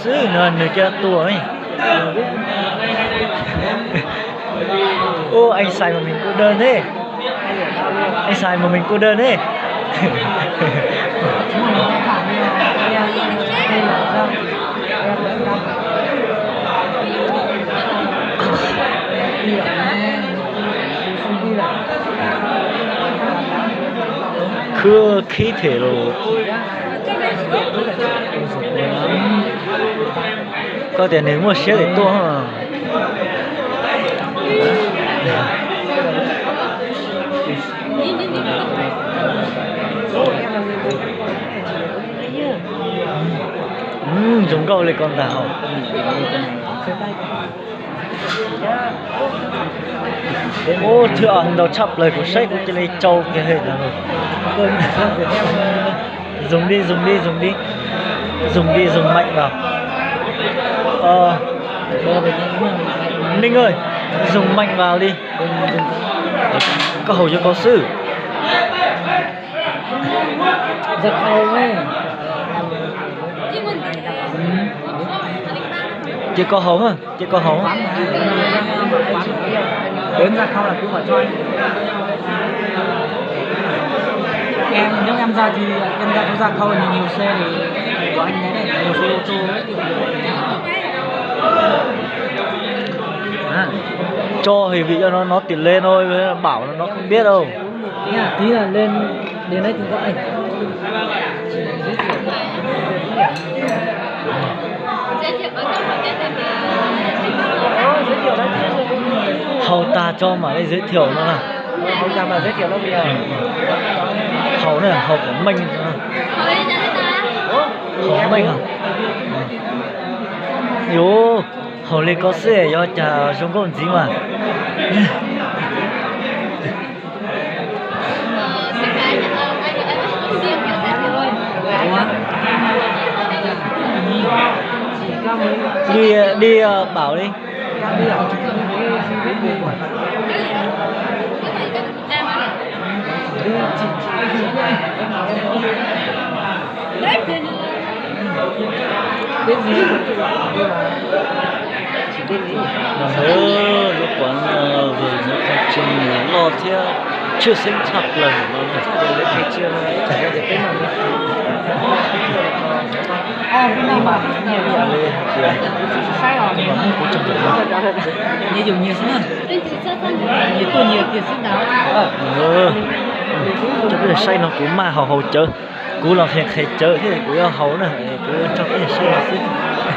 Xwb no nws cia tuag ne. Ô, anh xài mà mình cô đơn thế. Anh xài mà mình cô đơn thế. Khwv khib them los. Koj tias nws muaj siab li tuaj. Zoo nkauj li koj ntag os. Ua thwv ntau tshaj plaws, kuv saib kuv cia li tsau kiag li ntag. Zoom đi, zoom đi, zoom đi. Zoom đi, zoom mạnh vào. Ờ. Ninh ơi, zoom mạnh vào đi. Koj haus rau koj xwb. Cia koj haus, cia koj haus. Em, nếu em ra thì em ra, có ra khâu thì nhiều xe thì của anh đấy, nhiều xe ô tô ấy. À. Cho thì vì cho nó nó tiền lên thôi, bảo nó nó không biết đâu. Tí là lên đến đấy thì gọi anh. Haus tag tso mam li giới thiệu no na. Haus tag mam giới thiệu no. Haus na, haus kom meej. Haus meej hos. Yuav haus li koj xwb yuav cas zoo nkauj ntxiv mas. Đi, đi, ờ, bảo đi. Lub quán vườn no khang tsees loj thiab tshwj xeeb tshaj plaws no. Ib yam li hais tias muaj kuv tseem cov no. Cov peb saib no kuv maj haus haus cawv, kuv los qhia qhia cawv thiab kuv yuav haus na, kuv ua tso peb saib no xwb.